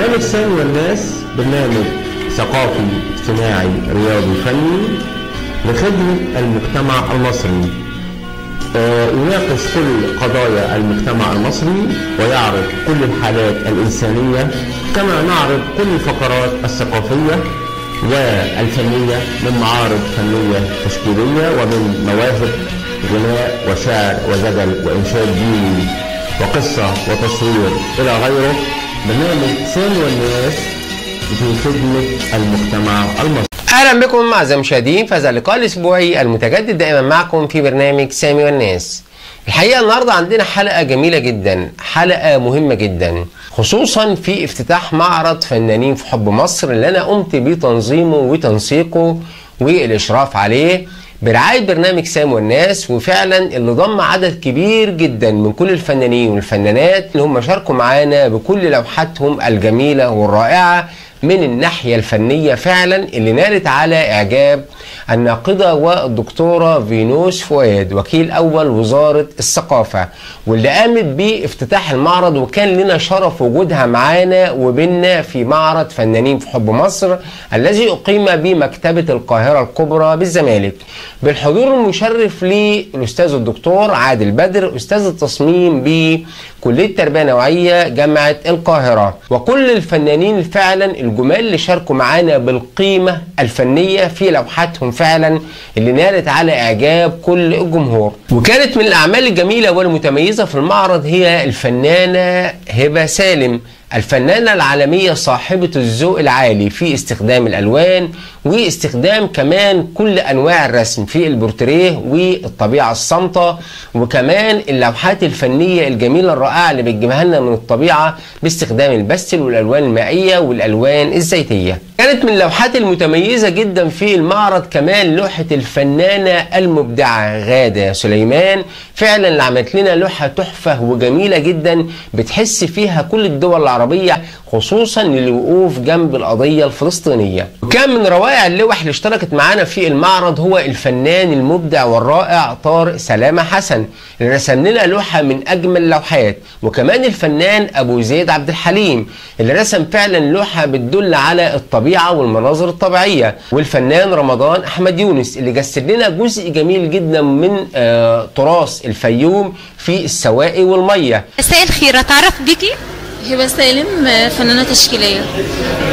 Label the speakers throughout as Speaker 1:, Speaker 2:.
Speaker 1: برنامج سامي والناس برنامج ثقافي اجتماعي رياضي فني لخدمة المجتمع المصري، يناقش كل قضايا المجتمع المصري ويعرض كل الحالات الإنسانية، كما نعرض كل الفقرات الثقافية والفنية من معارض فنية تشكيلية ومن مواهب غناء وشعر وجدل وإنشاد ديني وقصة وتصوير إلى غيره. برنامج سامي والناس في خدمة المجتمع المصري.
Speaker 2: اهلا بكم اعزائي المشاهدين في هذا اللقاء الاسبوعي المتجدد دائما معكم في برنامج سامي والناس. الحقيقة النهارده عندنا حلقة جميلة جدا، حلقة مهمة جدا، خصوصا في افتتاح معرض فنانين في حب مصر اللي انا قمت بتنظيمه وتنسيقه والاشراف عليه برعاية برنامج سامي والناس، وفعلا اللي ضم عدد كبير جدا من كل الفنانين والفنانات اللي هم شاركوا معانا بكل لوحاتهم الجميلة والرائعه من الناحية الفنية، فعلا اللي نالت على إعجاب الناقدة والدكتورة فينوس فؤاد وكيل أول وزارة الثقافة، واللي قامت بافتتاح المعرض، وكان لنا شرف وجودها معانا وبيننا في معرض فنانين في حب مصر الذي أقيم بمكتبة القاهرة الكبرى بالزمالك، بالحضور المشرف للأستاذ الدكتور عادل بدر أستاذ التصميم بكلية تربية نوعية جامعة القاهرة، وكل الفنانين فعلا الجمال اللي شاركوا معانا بالقيمة الفنية في لوحاتهم فعلا اللي نالت على إعجاب كل الجمهور. وكانت من الأعمال الجميلة والمتميزة في المعرض هي الفنانة هبة سالم، الفنانة العالمية صاحبة الذوق العالي في استخدام الألوان واستخدام كمان كل أنواع الرسم في البورتريه والطبيعة الصامتة، وكمان اللوحات الفنية الجميلة الرائعة اللي بتجيبها لنا من الطبيعة باستخدام البستل والألوان المائية والألوان الزيتية. كانت من اللوحات المتميزة جدا في المعرض كمان لوحة الفنانة المبدعة غادة سليمان، فعلا اللي عملت لنا لوحة تحفة وجميلة جدا بتحس فيها كل الدول العربية، خصوصا للوقوف جنب القضية الفلسطينية. وكان من روائع اللوح اللي اشتركت معانا في المعرض هو الفنان المبدع والرائع طارق سلامة حسن اللي رسم لنا لوحة من أجمل اللوحات، وكمان الفنان أبو زيد عبد الحليم اللي رسم فعلا لوحة بتدل على الطبيعة والمناظر الطبيعية، والفنان رمضان أحمد يونس اللي جسد لنا جزء جميل جدا من تراث الفيوم في السواقي والمية.
Speaker 3: مساء الخير، أتعرف بيكي؟
Speaker 4: هبة سالم، فنانة تشكيلية.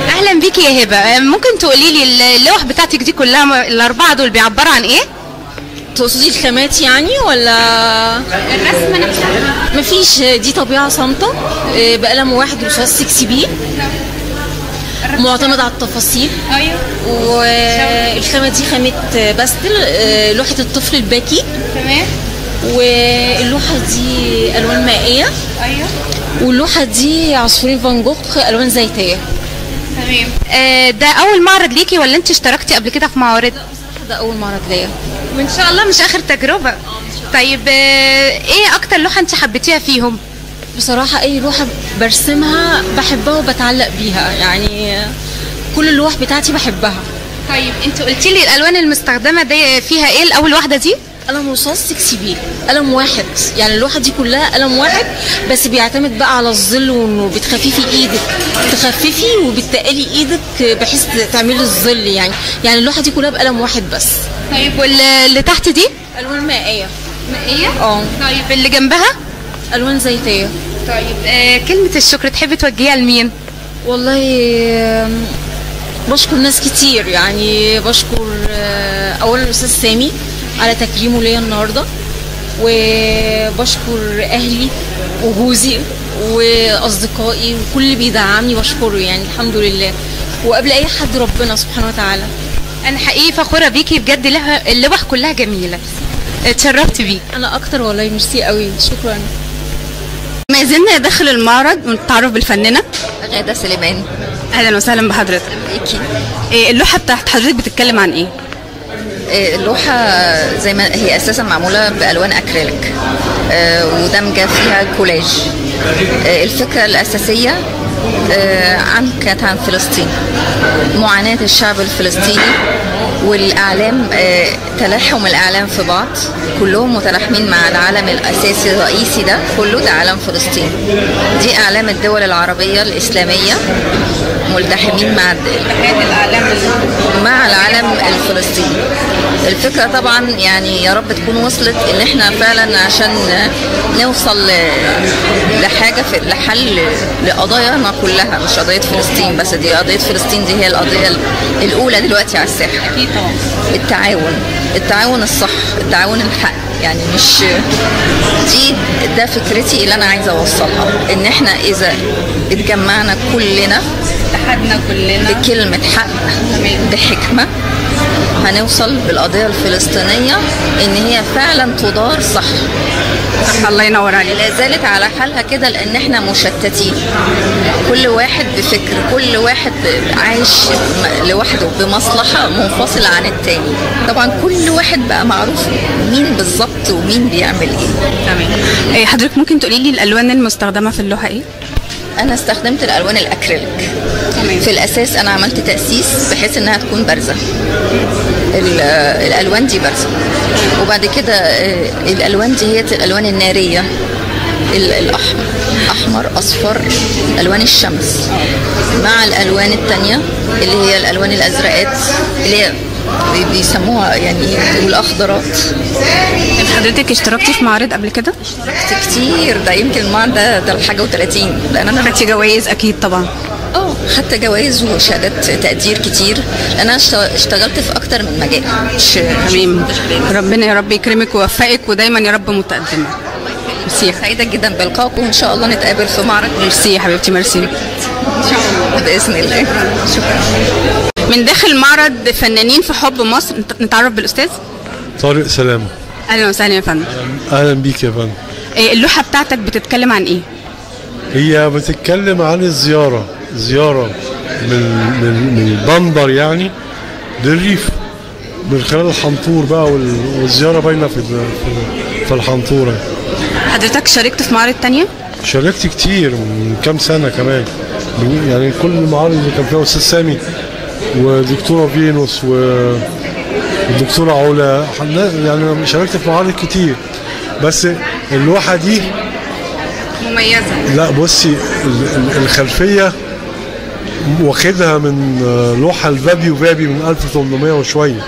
Speaker 3: أهلا بيكي يا هبة، ممكن تقولي لي اللوح بتاعتك دي كلها الأربعة دول بيعبروا عن إيه؟
Speaker 4: تقصدي الخامات يعني ولا
Speaker 3: الرسم نفسها؟
Speaker 4: مفيش، دي طبيعة صامتة بقلم واحد رصاص 6 بي، معتمد على التفاصيل.
Speaker 3: ايوه.
Speaker 4: والخامة دي خامة باستل، لوحة الطفل الباكي.
Speaker 3: تمام.
Speaker 4: واللوحة دي ألوان مائية.
Speaker 3: ايوه.
Speaker 4: واللوحة دي عصفورين فان جوخ ألوان زيتية.
Speaker 3: تمام. ده أول معرض ليكي ولا أنت اشتركتي قبل كده في معارض؟
Speaker 4: لا بصراحة ده أول معرض ليا،
Speaker 3: وإن شاء الله مش آخر تجربة. طيب إيه أكتر لوحة أنت حبيتيها فيهم؟
Speaker 4: بصراحة أي لوحة برسمها بحبها وبتعلق بيها، يعني كل اللوح بتاعتي بحبها.
Speaker 3: طيب أنت قلتي لي الألوان المستخدمة دي فيها إيه الأول واحدة دي؟
Speaker 4: قلم رصاص 6 بي، قلم واحد، يعني اللوحة دي كلها قلم واحد بس، بيعتمد بقى على الظل وانه بتخففي ايدك، تخففي وبتقلي ايدك بحيث تعملي الظل، يعني اللوحة دي كلها بقلم واحد بس.
Speaker 3: طيب واللي تحت دي؟
Speaker 4: الوان مائية.
Speaker 3: مائية؟
Speaker 4: اه.
Speaker 3: طيب اللي جنبها؟
Speaker 4: الوان زيتيه.
Speaker 3: طيب كلمة الشكر تحبي توجهيها لمين؟
Speaker 4: والله بشكر ناس كتير، يعني بشكر اولا الاستاذ سامي على تكريمه ليا النهارده، وبشكر اهلي وجوزي واصدقائي وكل اللي بيدعمني بشكره، يعني الحمد لله، وقبل اي حد ربنا سبحانه وتعالى.
Speaker 3: انا حقيقي فخورة بيكي بجد، اللوح كلها جميلة، اتشرفت بيك.
Speaker 4: انا اكتر والله، ميرسي قوي، شكرا.
Speaker 3: ما زلنا داخل المعرض ونتعرف بالفنانه
Speaker 5: غادة سليمان.
Speaker 3: اهلا وسهلا بحضرتك.
Speaker 5: بيكي.
Speaker 3: اللوحة بتاعت حضرتك بتتكلم عن ايه؟
Speaker 5: اللوحة زي ما هي أساسا معمولة بألوان أكريليك ودمجة فيها كولاج. الفكرة الأساسية كانت عن فلسطين، معاناة الشعب الفلسطيني والأعلام تلاحم الاعلام في بعض، كلهم متلاحمين مع العلم الاساسي الرئيسي ده كله، ده علم فلسطين. دي اعلام الدول العربية الاسلامية ملتحمين مع مع العلم الفلسطيني. الفكرة طبعا يعني يا رب تكون وصلت ان احنا فعلا عشان نوصل لحاجة في لحل لقضايانا كلها، مش قضية فلسطين بس، دي قضية فلسطين دي هي القضية الاولى دلوقتي على الساحة.
Speaker 3: اكيد طبعا.
Speaker 5: التعاون، التعاون الصح، التعاون الحق، يعني مش دي، ده فكرتي اللي انا عايزه اوصلها، ان احنا اذا اتجمعنا كلنا،
Speaker 3: اتحدنا كلنا
Speaker 5: بكلمه حق بحكمه، هنوصل بالقضية الفلسطينية ان هي فعلا تدار صح.
Speaker 3: صح، الله ينور عليك.
Speaker 5: لا زالت على حالها كده لان احنا مشتتين، كل واحد بفكر، كل واحد عايش لوحده بمصلحة منفصلة عن التاني. طبعا كل واحد بقى معروف مين بالظبط ومين بيعمل ايه.
Speaker 3: تمام. حضرتك ممكن تقولي لي الالوان المستخدمة في اللوحة ايه؟
Speaker 5: انا استخدمت الالوان الاكريليك.
Speaker 3: تمام.
Speaker 5: في الاساس انا عملت تاسيس بحيث انها تكون بارزة، الالوان دي بارزة، وبعد كده الالوان دي هي الالوان النارية، الاحمر، احمر، اصفر، الوان الشمس، مع الالوان التانية اللي هي الالوان الازرقات اللي هي بيسموها يعني، والاخضرات.
Speaker 3: حضرتك اشتركتي في معارض قبل كده؟
Speaker 5: اشتركت كتير، ده يمكن المعرض ده الحاجة و30، لان انا
Speaker 3: خدتي جوائز اكيد طبعا.
Speaker 5: خدت جوائز وشهادات تقدير كتير، انا اشتغلت في اكتر من مجال.
Speaker 3: تمام، ربنا يا رب يكرمك ويوفقك، ودايما يا رب متقدمة. ميرسي،
Speaker 5: سعيدة جدا بلقاكم، وان شاء الله نتقابل في معرض.
Speaker 3: ميرسي يا حبيبتي، ميرسي.
Speaker 5: ان شاء الله باذن الله. شكرا.
Speaker 3: من داخل معرض فنانين في حب مصر نتعرف بالاستاذ
Speaker 6: طارق سلامه.
Speaker 3: اهلا وسهلا يا فندم.
Speaker 6: اهلا بيك يا فندم.
Speaker 3: اللوحة بتاعتك بتتكلم عن ايه؟
Speaker 6: هي بتتكلم عن الزيارة، زيارة من البندر يعني للريف من خلال الحنطور بقى، والزيارة باينة في الحنطوره.
Speaker 3: حضرتك شاركت في معارض تانية؟
Speaker 6: شاركت كتير من كام سنة كمان، يعني كل المعارض اللي كان فيها استاذ سامي ودكتوره فينوس والدكتورة علا، يعني شاركت في معارض كتير، بس اللوحة دي
Speaker 3: مميزة.
Speaker 6: لا بصي، الخلفية واخدها من لوحة الفابيو فابي من 1800 وشوية،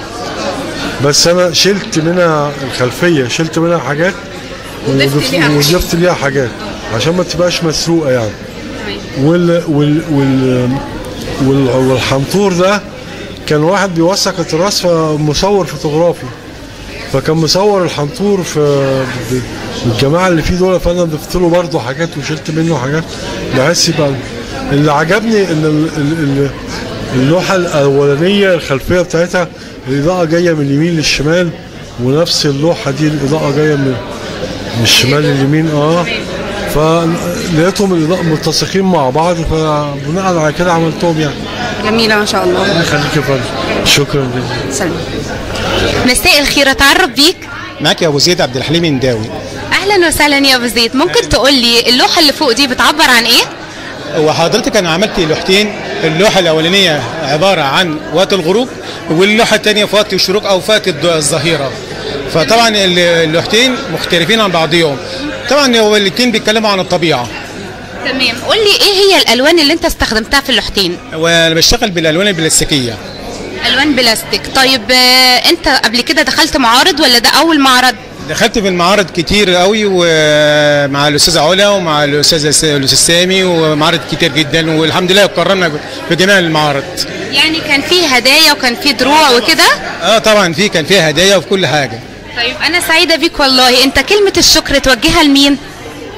Speaker 6: بس انا شلت منها الخلفية، شلت منها حاجات وضفت ليها حاجات عشان ما تبقاش مسروقه يعني. وال وال وال والحنطور ده كان واحد بيوثق التراث، فمصور فوتوغرافي، فكان مصور الحنطور في الجماعة اللي فيه دول، فانا ضفت له برضه حاجات وشلت منه حاجات بحيث يبقى. اللي عجبني ان اللوحة الاولانية الخلفية بتاعتها الاضاءة جاية من اليمين للشمال، ونفس اللوحة دي الاضاءة جاية من الشمال لليمين. فلقيتهم الاضاءة متسقين مع بعض، فبناء على كده عملتهم يعني.
Speaker 3: جميلة ما شاء الله.
Speaker 6: الله يخليك يا فندم، شكرا جدا.
Speaker 3: سلام. مساء الخير، اتعرف بيك؟
Speaker 7: معاك يا ابو زيد عبد الحليم انداوي.
Speaker 3: اهلا وسهلا يا ابو زيد، ممكن تقول لي اللوحة اللي فوق دي بتعبر عن ايه؟
Speaker 7: وحضرتك انا عملت لوحتين، اللوحة الاولانية عبارة عن وقت الغروب، واللوحه الثانية في وقت الشروق او في وقت الظهيرة. فطبعا اللوحتين مختلفين عن بعضهم، طبعا هو الاثنين بيتكلموا عن الطبيعة.
Speaker 3: تمام، قول لي ايه هي الالوان اللي انت استخدمتها في اللوحتين؟
Speaker 7: وانا بشتغل بالالوان البلاستيكية.
Speaker 3: الوان بلاستيك. طيب انت قبل كده دخلت معارض ولا ده اول معرض؟
Speaker 7: دخلت في المعارض كتير قوي، ومع الاستاذة علا ومع الاستاذ سامي، ومعارض كتير جدا، والحمد لله اتكرمنا في جميع المعارض.
Speaker 3: يعني كان في هدايا وكان في دروع وكده؟
Speaker 7: طبعا كان فيها هدايا وفي كل حاجة.
Speaker 3: طيب انا سعيدة بيك والله. انت كلمة الشكر توجهها لمين؟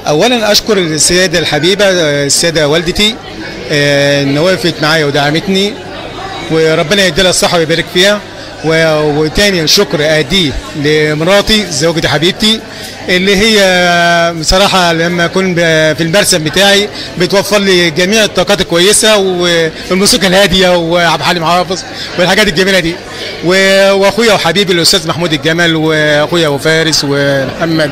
Speaker 7: اولا اشكر السيدة الحبيبة، السيدة والدتي، ان وقفت معايا ودعمتني، وربنا يديلها الصحة ويبارك فيها. وتاني شكر اديه لمراتي زوجتي حبيبتي، اللي هي بصراحة لما اكون في المرسم بتاعي بتوفر لي جميع الطاقات الكويسة والموسيقى الهادية وعبد الحليم حافظ والحاجات الجميلة دي، واخويا وحبيبي الاستاذ محمود الجمل، واخويا وفارس ومحمد،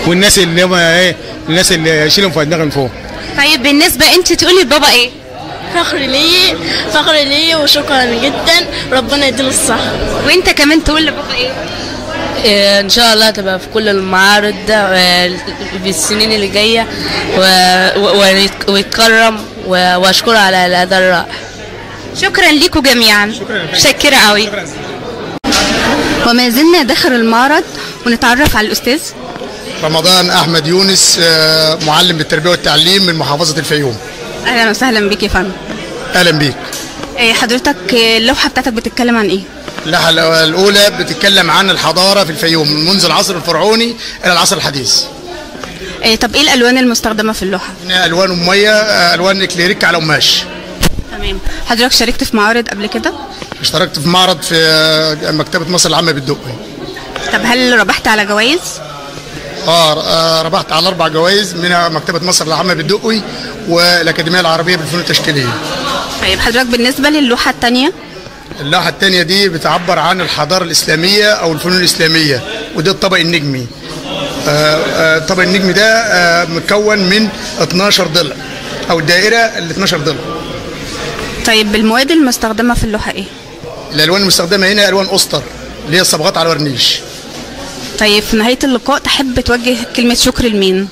Speaker 7: والناس اللي هم ايه، الناس اللي شيلهم في دماغي من فوق.
Speaker 3: طيب بالنسبة انت تقولي لبابا ايه؟
Speaker 8: فخر لي، فخر لي، وشكرا جدا، ربنا يديله الصحة.
Speaker 3: وانت كمان تقول لبابا ايه؟
Speaker 9: ان شاء الله تبقى في كل المعارض في السنين اللي جاية ويتكرم، واشكره على الاداء الرائع.
Speaker 3: شكرا لكم جميعا، شكرا قوي. وما زلنا داخل المعرض ونتعرف على الاستاذ
Speaker 10: رمضان احمد يونس، معلم بالتربية والتعليم من محافظة الفيوم.
Speaker 3: اهلا وسهلا بك يا فندم.
Speaker 10: اهلا بيك.
Speaker 3: حضرتك اللوحة بتاعتك بتتكلم عن ايه؟
Speaker 10: اللوحة الاولى بتتكلم عن الحضارة في الفيوم منذ العصر الفرعوني الى العصر الحديث.
Speaker 3: طب ايه الالوان المستخدمة في اللوحة؟
Speaker 10: الوان مية، الوان اكليريك على قماش.
Speaker 3: تمام. حضرتك شاركت في معارض قبل كده؟
Speaker 10: اشتركت في معرض في مكتبه مصر العامة بالدقي.
Speaker 3: طب هل ربحت على جوائز؟
Speaker 10: ربحت على 4 جوائز، منها مكتبه مصر العامة بالدقي والاكاديميه العربية بالفنون التشكيليه.
Speaker 3: طيب حضرتك بالنسبة للوحه الثانية؟
Speaker 10: اللوحة الثانية دي بتعبر عن الحضارة الاسلامية او الفنون الاسلامية، وده الطبق النجمي. الطبق النجمي ده مكون من 12 ضلع، او الدائرة ال 12 ضلع.
Speaker 3: طيب المواد المستخدمة في اللوحة ايه؟
Speaker 10: الالوان المستخدمة هنا الوان اسطر اللي هي الصبغات على الورنيش.
Speaker 3: طيب في نهاية اللقاء تحب توجه كلمة شكر لمين؟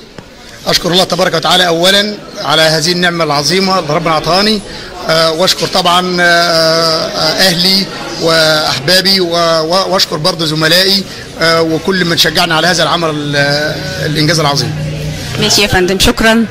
Speaker 10: اشكر الله تبارك وتعالى اولا على هذه النعمة العظيمة اللي ربنا اعطاني، واشكر طبعا اهلي واحبابي، واشكر برضه زملائي وكل من شجعنا على هذا العمل الانجاز العظيم.
Speaker 3: ماشي يا فندم، شكرا.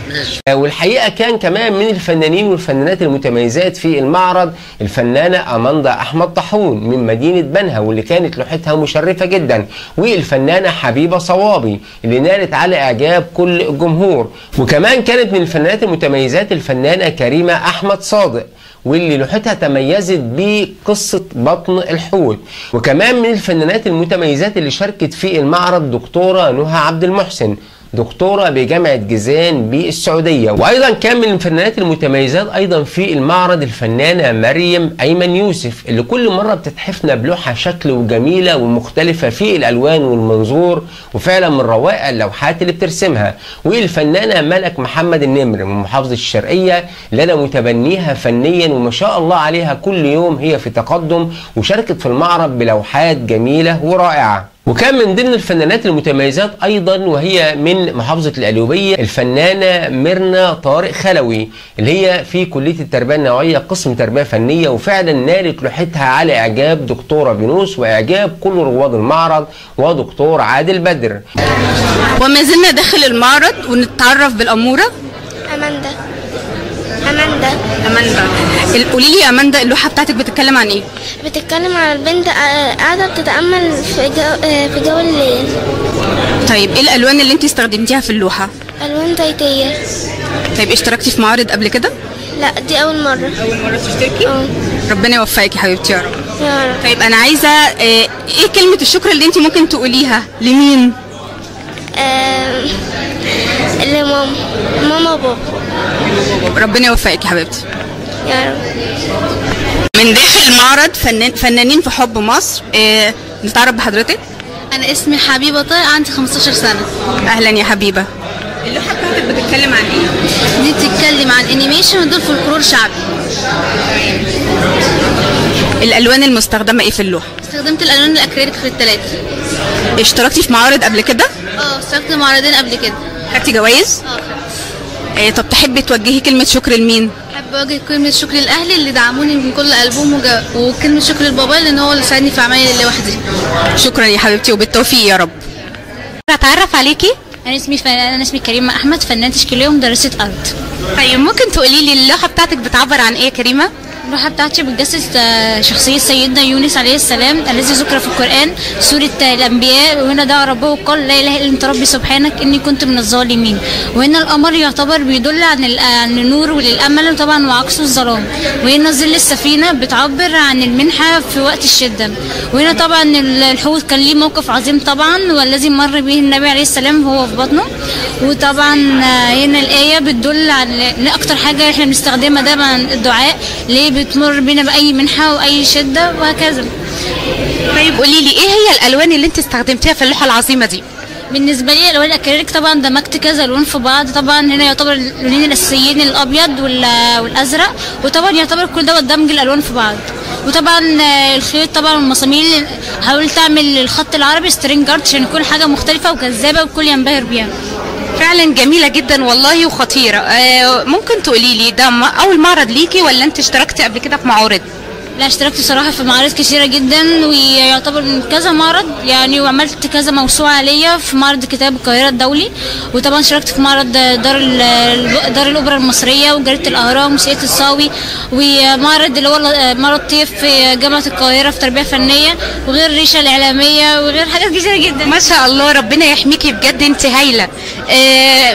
Speaker 2: والحقيقة كان كمان من الفنانين والفنانات المتميزات في المعرض الفنانة اماندا احمد طاحون من مدينة بنها، واللي كانت لوحتها مشرفة جدا، والفنانه حبيبه صوابي اللي نالت على اعجاب كل الجمهور. وكمان كانت من الفنانات المتميزات الفنانة كريمة احمد صادق، واللي لوحتها تميزت بقصة بطن الحوت. وكمان من الفنانات المتميزات اللي شاركت في المعرض دكتورة نهى عبد المحسن، دكتورة بجامعة جيزان بالسعودية. وأيضا كان من الفنانات المتميزات أيضا في المعرض الفنانة مريم أيمن يوسف، اللي كل مرة بتتحفنا بلوحة شكل وجميلة ومختلفة في الألوان والمنظور، وفعلا من روائع اللوحات اللي بترسمها. والفنانة ملك محمد النمر من محافظة الشرقية، اللي أنا متبنيها فنيا وما شاء الله عليها كل يوم هي في تقدم، وشاركت في المعرض بلوحات جميلة ورائعة. وكان من ضمن الفنانات المتميزات ايضا وهي من محافظة القليوبيه الفنانة ميرنا طارق خلوي، اللي هي في كليه التربية النوعية قسم تربيه فنية، وفعلا نالت لوحتها على اعجاب دكتورة فينوس واعجاب كل رواد المعرض ودكتور عادل بدر.
Speaker 3: وما زلنا داخل المعرض ونتعرف بالاموره
Speaker 11: اماندا. اماندا.
Speaker 3: اماندا، قولي لي يا اماندا اللوحة بتاعتك بتتكلم عن ايه؟
Speaker 11: بتتكلم عن البنت قاعدة بتتامل في جو الليل.
Speaker 3: طيب ايه الالوان اللي انت استخدمتيها في اللوحة؟
Speaker 11: الوان زيتيه.
Speaker 3: طيب اشتركتي في معارض قبل كده؟
Speaker 11: لا، دي اول مرة.
Speaker 3: اول مرة تشتركي؟ ربنا يوفقك يا حبيبتي يا رب.
Speaker 11: يا رب.
Speaker 3: طيب انا عايزه ايه كلمة الشكر اللي انت ممكن تقوليها لمين؟
Speaker 11: لماما، ماما وبابا.
Speaker 3: ربنا يوفقك يا حبيبتي
Speaker 11: يا رب.
Speaker 3: من داخل المعرض فنانين في حب مصر، نتعرف بحضرتك؟
Speaker 12: انا اسمي حبيبه طارق، عندي 15 سنة.
Speaker 3: اهلا يا حبيبه. اللوحة بتاعتك بتتكلم عن ايه؟
Speaker 12: دي بتتكلم عن animation ودول فولكلور شعبي.
Speaker 3: الالوان المستخدمة ايه في اللوحة؟
Speaker 12: استخدمت الالوان الاكريليك في الثلاثة.
Speaker 3: اشتركتي في معارض قبل كده؟
Speaker 12: اشتركت معرضين قبل كده.
Speaker 3: خدتي جوائز؟ طب تحبي توجهي كلمة شكر لمين؟
Speaker 12: أحب أوجه كلمة شكر لأهلي اللي دعموني من كل قلبهم، وكلمة شكر لبابا لأن هو اللي ساعدني في عمايل اللوحة دي.
Speaker 3: شكرا يا حبيبتي وبالتوفيق يا رب.
Speaker 12: أتعرف عليكي؟ أنا اسمي كريمة أحمد، فنانة تشكيلية ومدرسة أرض.
Speaker 3: طيب ممكن تقولي لي اللوحة بتاعتك بتعبر عن إيه يا كريمة؟
Speaker 12: اللوحة بتاعتي بتجسد شخصية سيدنا يونس عليه السلام الذي ذكر في القرآن سورة الأنبياء، وهنا دعا ربه وقال لا إله إلا أنت ربي سبحانك إني كنت من الظالمين. وهنا القمر يعتبر بيدل عن النور وللأمل طبعا وعكسه الظلام. وهنا ظل السفينة بتعبر عن المنحة في وقت الشدة. وهنا طبعا الحوت كان ليه موقف عظيم طبعا والذي مر به النبي عليه السلام وهو في بطنه. وطبعا هنا الآية بتدل على إن أكتر حاجة إحنا بنستخدمها دايما الدعاء، ليه بتمر بينا بأي منحة وأي شدة وهكذا.
Speaker 3: طيب قولي لي إيه هي الألوان اللي أنت استخدمتيها في اللوحة العظيمة دي؟
Speaker 12: بالنسبة لي الوان الاكريليك طبعا دمجت كذا لون في بعض، طبعا هنا يعتبر اللونين الاساسيين الابيض والازرق، وطبعا يعتبر كل دوت دمج الالوان في بعض. وطبعا الخيط طبعا والمسامير حاولت اعمل الخط العربي string art عشان يكون حاجة مختلفة وجذابه والكل ينبهر بيها.
Speaker 3: فعلا جميلة جدا والله وخطيرة. ممكن تقولي لي ده اول معرض ليكي ولا انت اشتركتي قبل كده في معارض؟
Speaker 12: لا، اشتركت بصراحة في معارض كثيرة جدا، ويعتبر من كذا معرض يعني، وعملت كذا موسوعة ليا في معرض كتاب القاهرة الدولي، وطبعا شاركت في معرض دار الأوبرا المصرية وجريدة الأهرام وسيدة الصاوي، ومعرض اللي هو معرض طيف في جامعة القاهرة في تربية فنية، وغير الريشة الإعلامية وغير حاجات كثيرة جدا.
Speaker 3: ما شاء الله، ربنا يحميكي بجد، انت هايلة.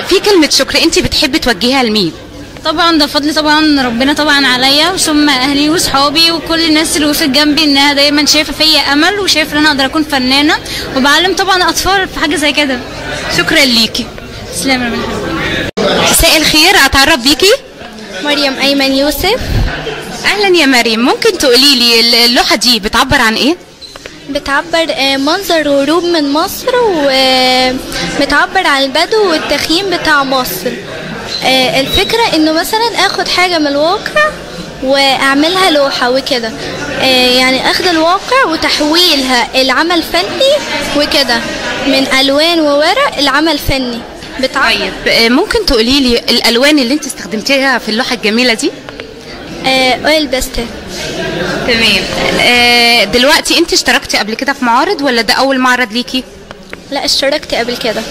Speaker 3: في كلمة شكر انت بتحبي توجهيها لمين؟
Speaker 12: طبعا ده فضل طبعا ربنا طبعا عليا، وثم اهلي وصحابي وكل الناس اللي وقفت جنبي، انها دايما شايفه فيا امل وشايفه ان انا اقدر اكون فنانة، وبعلم طبعا اطفال في حاجة زي كده.
Speaker 3: شكرا ليكي.
Speaker 12: تسلمي يا رب.
Speaker 3: مساء الخير، اتعرف بيكي؟
Speaker 11: مريم ايمن يوسف.
Speaker 3: اهلا يا مريم، ممكن تقولي لي اللوحة دي بتعبر عن ايه؟
Speaker 11: بتعبر منظر غروب من مصر، وبتعبر عن البدو والتخييم بتاع مصر. الفكرة انه مثلا اخد حاجة من الواقع واعملها لوحة وكده، يعني اخد الواقع وتحويلها العمل فني وكده، من الوان وورق العمل فني.
Speaker 3: طيب ممكن تقولي لي الالوان اللي انت استخدمتيها في اللوحة الجميلة دي؟
Speaker 11: oil pastel.
Speaker 3: تمام. دلوقتي انت اشتركتي قبل كده في معارض ولا ده اول معرض ليكي؟
Speaker 11: لا، اشتركت قبل كده.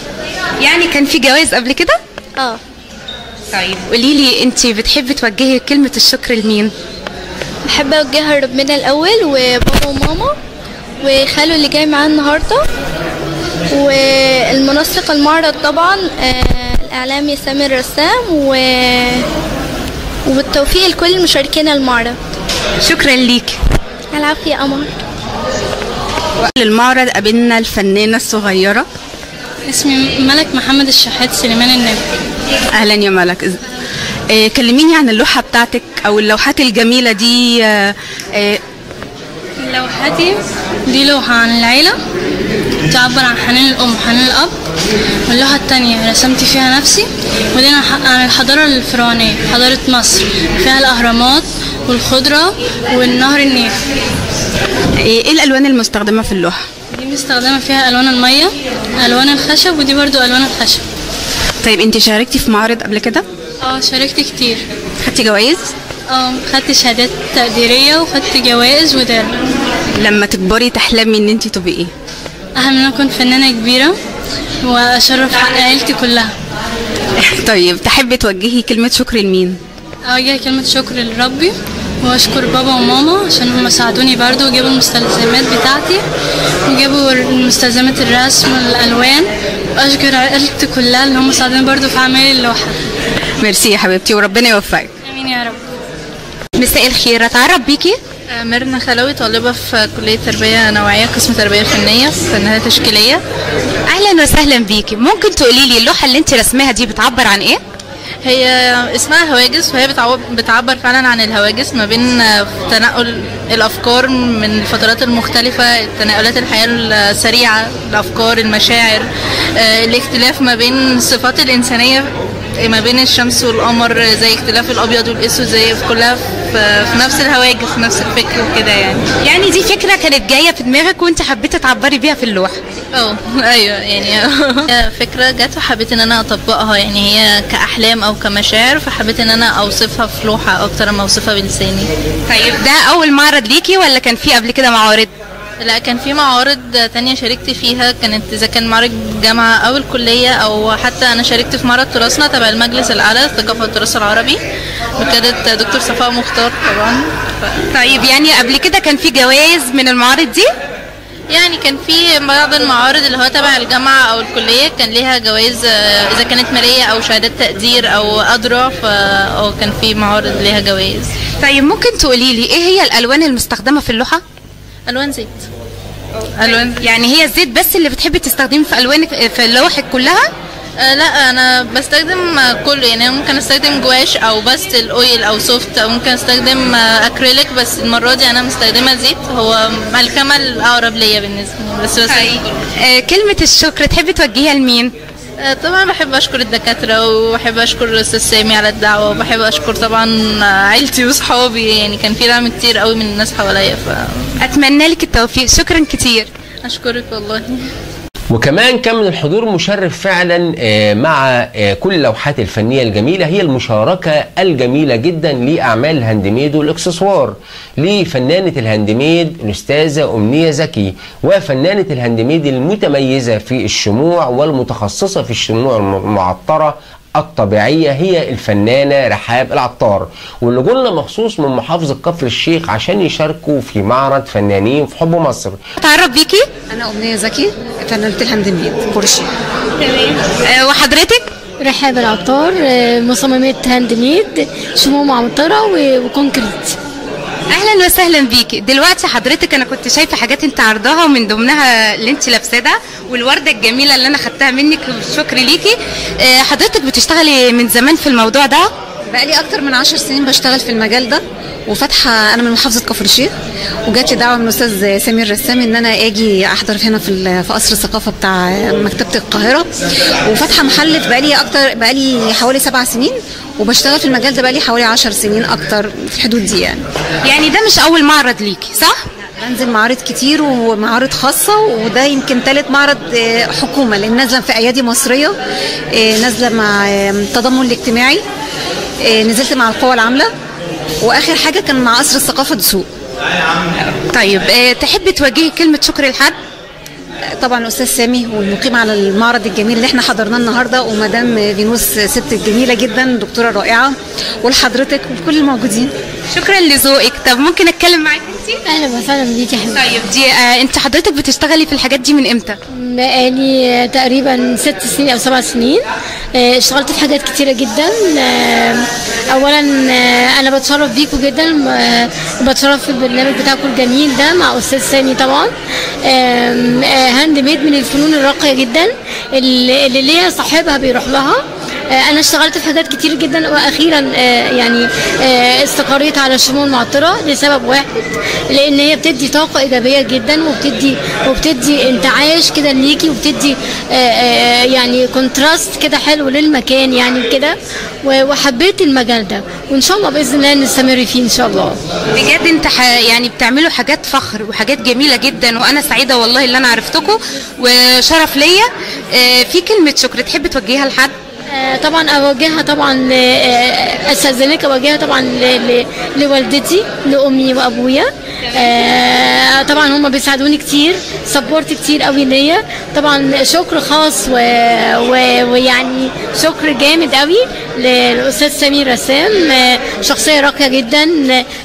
Speaker 3: يعني كان في جوائز قبل كده؟
Speaker 11: اه.
Speaker 3: طيب قولي لي انت بتحبي توجهي كلمة الشكر لمين؟
Speaker 11: بحب اوجهها لربنا الاول، وبابا وماما، وخاله اللي جاي معاه النهارده، والمنسق المعرض طبعا الاعلامي سامر رسام، وبالتوفيق لكل مشاركينا المعرض.
Speaker 3: شكرا ليك.
Speaker 11: العافية يا قمر.
Speaker 13: للمعرض قابلنا الفنانة الصغيرة.
Speaker 14: اسمي ملك محمد الشحات سليمان النبي.
Speaker 13: اهلا يا ملك. كلميني عن اللوحة بتاعتك او اللوحات الجميلة دي.
Speaker 14: لوحتي دي لوحة عن العيلة، تعبر عن حنان الام وحنان الاب، واللوحه الثانية رسمت فيها نفسي، ودي عن الحضارة الفرعونية، حضارة مصر، فيها الاهرامات والخضره والنهر النيل.
Speaker 13: ايه الالوان المستخدمة في اللوحة؟
Speaker 14: دي مستخدمة فيها الوان المية، الوان الخشب، ودي برضو الوان الخشب.
Speaker 13: طيب انت شاركتي في معارض قبل كده؟
Speaker 14: شاركت كتير.
Speaker 13: خدتي جوائز؟
Speaker 14: خدت شهادات تقديرية وخدت جوائز ودرع.
Speaker 13: لما تكبري تحلمي ان انت تبقي ايه؟
Speaker 14: احلم ان انا اكون فنانة كبيرة واشرف حق عيلتي كلها.
Speaker 13: طيب تحبي توجهي كلمة شكر لمين؟
Speaker 14: اوجه كلمة شكر لربي، واشكر بابا وماما عشان هم ساعدوني برضو وجابوا المستلزمات بتاعتي، وجابوا مستلزمات الرسم والالوان، واشكر عائلتي كلها اللي هم ساعدوني برضو في عمل اللوحة.
Speaker 13: ميرسي يا حبيبتي وربنا يوفقك.
Speaker 14: امين يا رب.
Speaker 3: مساء الخير، اتعرف بيكي؟
Speaker 15: ميرنا خلوي، طالبه في كليه تربيه نوعية قسم تربيه فنية فنية تشكيليه.
Speaker 3: اهلا وسهلا بيكي. ممكن تقولي لي اللوحة اللي انت رسماها دي بتعبر عن ايه؟
Speaker 15: هي اسمها هواجس، وهي بتعبر فعلا عن الهواجس ما بين تنقل الافكار من الفترات المختلفة، تنقلات الحياة السريعة، الافكار، المشاعر، الاختلاف ما بين الصفات الانسانية ما بين الشمس والقمر، زي اختلاف الابيض والاسود، زي كلها في نفس الهواجس، نفس الفكر وكده. يعني
Speaker 3: دي فكرة كانت جاية في دماغك وانت حبيتي تعبري بيها في اللوحة؟
Speaker 15: ايوه يعني فكرة جت وحبيت ان انا اطبقها، يعني هي كاحلام او كمشاعر، فحبيت ان انا اوصفها في لوحة اكتر ما اوصفها بلساني.
Speaker 3: طيب ده اول معرض ليكي ولا كان في قبل كده معارض؟
Speaker 15: لا، كان في معارض تانية شاركت فيها، كانت إذا كان معرض الجامعة أو الكلية، أو حتى أنا شاركت في معرض تراثنا تبع المجلس الأعلى للثقافة والتراث العربي بقيادة دكتور صفاء مختار طبعا.
Speaker 3: طيب يعني قبل كده كان في جوائز من المعارض دي؟
Speaker 15: يعني كان في بعض المعارض اللي هو تبع الجامعة أو الكلية كان ليها جوائز، إذا كانت مالية أو شهادات تقدير أو أذرع، أو كان في معارض ليها جوائز.
Speaker 3: طيب ممكن تقولي لي إيه هي الألوان المستخدمة في اللوحة؟
Speaker 15: ألوان زيت.
Speaker 3: ألوان، يعني هي الزيت بس اللي بتحبي تستخدميه في ألوانك في لوحك كلها؟
Speaker 15: لا انا بستخدم كله، يعني ممكن استخدم جواش او pastel oil او soft، او ممكن استخدم اكريليك، بس المرة دي انا مستخدمة زيت، هو الخامة الاقرب ليا بالنسبة لي. بس
Speaker 13: كلمة الشكر تحبي توجهيها لمين؟
Speaker 15: طبعا بحب اشكر الدكاترة، وبحب اشكر الاستاذ سامي على الدعوة، وبحب اشكر طبعا عيلتي وصحابي، يعني كان في دعم كتير قوي من الناس حواليا.
Speaker 13: اتمنى لك التوفيق، شكرا كتير.
Speaker 15: اشكرك والله.
Speaker 2: وكمان كان من الحضور مشرف فعلا مع كل اللوحات الفنية الجميلة هي المشاركة الجميلة جدا لأعمال ال handmade والإكسسوار لفنانة ال handmade الأستاذة أمنية زكي، وفنانة ال handmade المتميزة في الشموع والمتخصصة في الشموع المعطرة الطبيعية هي الفنانة رحاب العطار، واللي جولنا مخصوص من محافظة كفر الشيخ عشان يشاركوا في معرض فنانين في حب مصر.
Speaker 13: اتعرف بيكي؟
Speaker 16: أنا أمنية زكي، فنانة ال handmade كروشيه.
Speaker 13: تمام. وحضرتك؟
Speaker 17: رحاب العطار، مصممة handmade، شموع معطرة و concrete.
Speaker 13: اهلا وسهلا بيكي. دلوقتي حضرتك انا كنت شايفه حاجات انت عرضاها، ومن ضمنها اللي انت لابساه ده والورده الجميلة اللي انا خدتها منك، شكر ليكي. حضرتك بتشتغلي من زمان في الموضوع ده؟
Speaker 16: بقالي اكتر من 10 سنين بشتغل في المجال ده، وفاتحه انا من محافظة كفر الشيخ، وجات لي دعوه من الاستاذ سمير رسام ان انا اجي احضر هنا في قصر الثقافة بتاع مكتبه القاهرة، وفاتحه محل بقالي حوالي 7 سنين، وبشتغل في المجال ده بقالي حوالي 10 سنين اكتر في الحدود دي.
Speaker 13: يعني ده مش اول معرض ليكي صح؟
Speaker 16: بنزل معارض كتير ومعارض خاصة، وده يمكن ثالث معرض حكومة، لان نازله في ايادي مصرية، نازله مع التضامن الاجتماعي، نزلت مع القوى العاملة، واخر حاجة كان مع قصر الثقافة دسوق.
Speaker 13: طيب تحبي توجهي كلمة شكر لحد؟
Speaker 16: طبعا الاستاذ سامي والمقيم على المعرض الجميل اللي احنا حضرناه النهارده، ومدام فينوس ست جميلة جدا، دكتورة رائعة، ولحضرتك ولكل الموجودين.
Speaker 13: شكرا لذوقك. طب ممكن اتكلم معاك انت؟
Speaker 17: اهلا وسهلا بيكي يا حبيبتي.
Speaker 13: طيب دي انت حضرتك بتشتغلي في الحاجات دي من امتى؟
Speaker 17: بقالي تقريبا 6 سنين او 7 سنين. اشتغلت في حاجات كتيرة جدا. اولا انا بتشرف بيكم جدا، بتشرف في البرنامج بتاعكم الجميل ده مع استاذ سامي طبعا. handmade من الفنون الراقية جدا اللي ليها صاحبها بيروح لها. انا اشتغلت في حاجات كتير جدا، واخيرا يعني استقريت على الشموع المعطره لسبب واحد، لان هي بتدي طاقة ايجابية جدا، وبتدي انتعاش كده ليكي، وبتدي يعني contrast كده حلو للمكان يعني كده، وحبيت المجال ده، وان شاء الله باذن الله نستمر فيه ان شاء الله.
Speaker 13: بجد انت يعني بتعملوا حاجات فخر وحاجات جميلة جدا، وانا سعيدة والله اللي انا عرفتكم وشرف ليا. في كلمة شكر تحب توجهيها لحد؟
Speaker 17: طبعا اوجهها طبعا، استاذنك اوجهها طبعا لوالدتي، لامي وابويا. طبعا هم بيساعدوني كتير، support كتير قوي ليا. طبعا شكر خاص ويعني شكر جامد قوي للاستاذ سمير رسام، شخصية راقية جدا،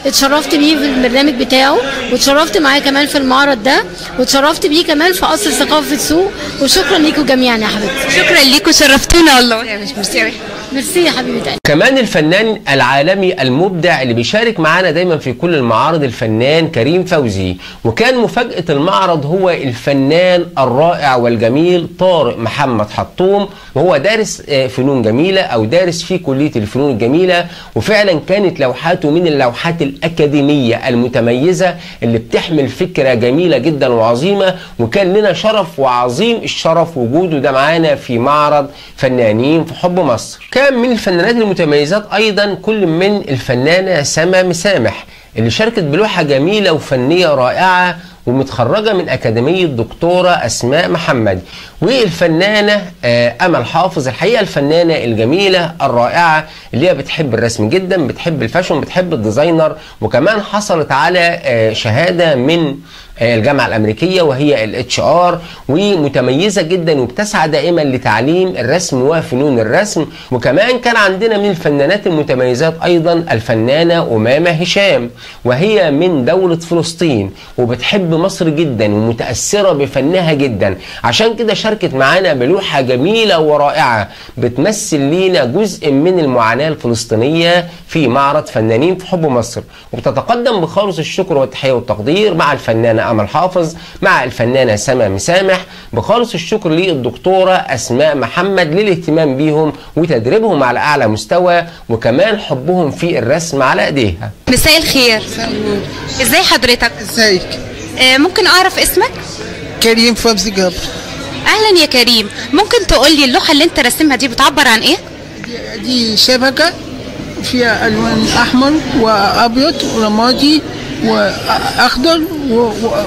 Speaker 17: اتشرفت بيه في البرنامج بتاعه، واتشرفت معاه كمان في المعرض ده، واتشرفت بيه كمان في قصر ثقافة السوق. وشكرا ليكم جميعا يا حبيبتي.
Speaker 13: شكرا ليكم، شرفتونا والله.
Speaker 16: ميرسي
Speaker 17: ميرسي يا حبيبتي.
Speaker 2: كمان الفنان العالمي المبدع اللي بيشارك معانا دايما في كل المعارض الفنان كريم فوزي، وكان مفاجأة المعرض هو الفنان الرائع والجميل طارق محمد حطوم، وهو دارس فنون جميلة أو دارس في كلية الفنون الجميلة، وفعلا كانت لوحاته من اللوحات الأكاديمية المتميزة اللي بتحمل فكرة جميلة جدا وعظيمة، وكان لنا شرف وعظيم الشرف وجوده ده معانا في معرض فنانين في حب مصر. كان من الفنانات المتميزات أيضا كل من الفنانة سما مسامح اللي شاركت بلوحة جميلة وفنية رائعة ومتخرجة من أكاديمية دكتورة أسماء محمد، والفنانة أمل حافظ، الحقيقة الفنانة الجميلة الرائعة اللي هي بتحب الرسم جدا، بتحب ال fashion، بتحب ال designer، وكمان حصلت على شهادة من الجامعة الأمريكية وهي ال HR، ومتميزة جدا وبتسعى دائما لتعليم الرسم وفنون الرسم. وكمان كان عندنا من الفنانات المتميزات أيضا الفنانة أمامة هشام، وهي من دولة فلسطين وبتحب مصر جدا ومتأثرة بفنها جدا، عشان كده شاركت معانا بلوحة جميلة ورائعة بتمثل لينا جزء من المعاناة الفلسطينية في معرض فنانين في حب مصر. وبتتقدم بخالص الشكر والتحية والتقدير مع الفنانة الفنانة أمل حافظ، مع الفنانة سما مسامح. بخالص الشكر للدكتورة أسماء محمد للاهتمام بيهم وتدريبهم على أعلى مستوى، وكمان حبهم في الرسم على أيديها.
Speaker 13: مساء الخير. ازاي حضرتك؟
Speaker 18: ازيك؟
Speaker 13: ممكن أعرف اسمك؟
Speaker 18: كريم فوزي جابر.
Speaker 13: أهلا يا كريم، ممكن تقولي اللوحة اللي أنت رسمها دي بتعبر عن إيه؟
Speaker 18: دي شبكة فيها ألوان أحمر وأبيض ورمادي وأخضر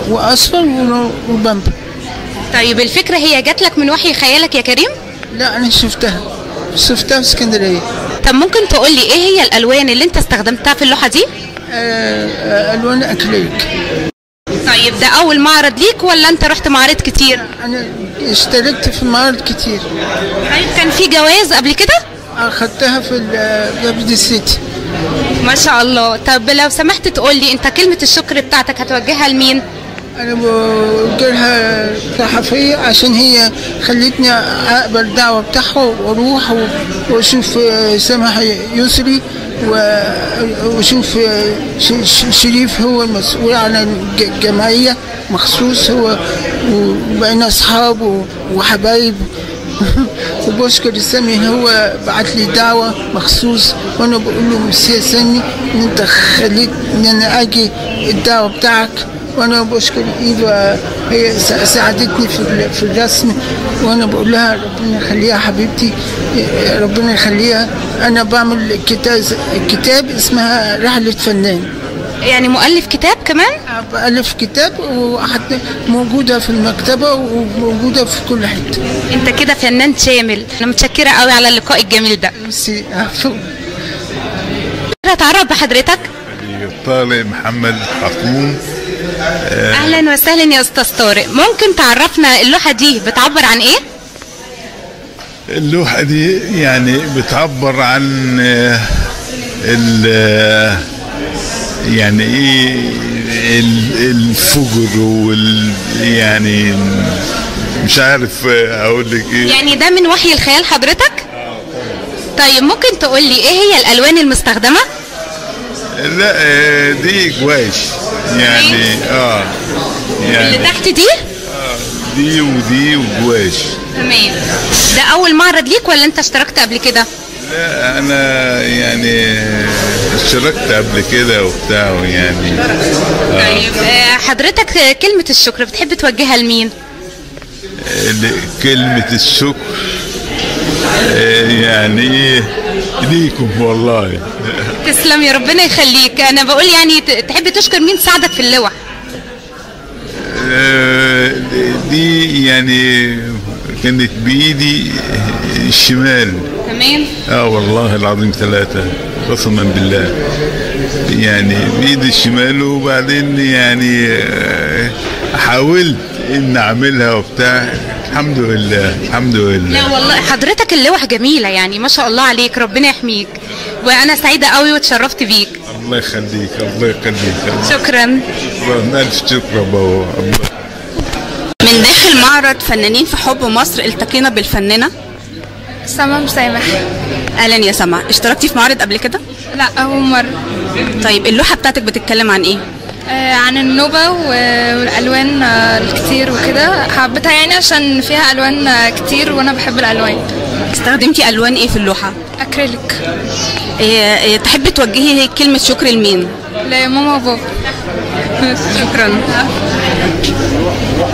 Speaker 18: وأصفر وبامبي.
Speaker 13: طيب الفكرة هي جات لك من وحي خيالك يا كريم؟
Speaker 18: لا، أنا شفتها في اسكندرية.
Speaker 13: طب ممكن تقولي إيه هي الألوان اللي أنت استخدمتها في اللوحة دي؟
Speaker 18: ألوان أكريليك.
Speaker 13: طيب ده أول معرض ليك ولا أنت رحت معارض كتير؟
Speaker 18: أنا اشتركت في معارض كتير.
Speaker 13: طيب كان في جوائز قبل كده؟
Speaker 18: أخدتها في الجابد سيتي.
Speaker 13: ما شاء الله. طب لو سمحت تقول لي أنت كلمة الشكر بتاعتك هتوجهها لمين؟
Speaker 18: أنا بوجهها صحفية عشان هي خلتني أقبل الدعوة بتاعها وأروح وأشوف سامح يسري وأشوف شريف، هو المسؤول عن الجمعية مخصوص، هو وبقينا أصحاب وحبايب. وبشكر سامي، هو بعت لي دعوة مخصوص، وأنا بقول له ميرسي يا سامي إن أنت خليت إن أنا أجي الدعوة بتاعك. وأنا بشكر إيفا، هي ساعدتني في الرسم، وأنا بقول لها ربنا يخليها حبيبتي، ربنا يخليها. أنا بعمل كتاب اسمها رحلة فنان.
Speaker 13: يعني مؤلف كتاب كمان؟
Speaker 18: بألف كتاب، وحتى موجودة في المكتبة وموجودة في كل حتة.
Speaker 13: أنت كده فنان شامل. أنا متشكرة قوي على اللقاء الجميل ده.
Speaker 18: ميرسي. عفو.
Speaker 13: أتعرف بحضرتك؟
Speaker 19: طارق محمد حطوم.
Speaker 13: أهلا وسهلا يا أستاذ طارق، ممكن تعرفنا اللوحة دي بتعبر عن إيه؟
Speaker 19: اللوحة دي يعني بتعبر عن يعني ايه الفجر وال يعني مش عارف اقول لك ايه.
Speaker 13: يعني ده من وحي الخيال حضرتك؟ طيب ممكن تقول لي ايه هي الالوان المستخدمة؟
Speaker 19: لا دي جواش يعني يعني
Speaker 13: اللي تحت دي؟
Speaker 19: دي ودي وجواش.
Speaker 13: تمام. ده اول معرض ليك ولا انت اشتركت قبل كده؟
Speaker 19: لا انا يعني اشتركت قبل كده وبتاع يعني.
Speaker 13: طيب حضرتك كلمة الشكر بتحب توجهها لمين؟
Speaker 19: كلمة الشكر يعني ليكم والله.
Speaker 13: تسلم يا ربنا يخليك. انا بقول يعني تحب تشكر مين ساعدك في اللوح؟
Speaker 19: دي يعني كانت بايدي الشمال.
Speaker 13: تمام.
Speaker 19: والله العظيم ثلاثة قسما بالله، يعني بايدي الشمال، وبعدين يعني حاولت ان اعملها وبتاع، الحمد لله الحمد لله.
Speaker 13: لا والله حضرتك اللوح جميلة يعني ما شاء الله عليك، ربنا يحميك، وانا سعيدة قوي واتشرفت بيك.
Speaker 19: الله يخليك الله يخليك.
Speaker 13: شكرا.
Speaker 19: شكرا الف شكر بابا.
Speaker 3: من داخل معرض فنانين في حب مصر التقينا بالفنانة
Speaker 20: سما مسامح.
Speaker 3: اهلا يا سما، اشتركتي في معرض قبل كده؟
Speaker 20: لا اول مرة.
Speaker 3: طيب اللوحة بتاعتك بتتكلم عن ايه؟
Speaker 20: عن النوبة والالوان الكتير وكده، حبيتها يعني عشان فيها الوان كتير وانا بحب الالوان.
Speaker 3: استخدمتي الوان ايه في اللوحة؟
Speaker 20: اكريليك.
Speaker 3: إيه تحبي توجهي كلمة شكر لمين؟
Speaker 20: لماما وبابا.
Speaker 3: شكرا.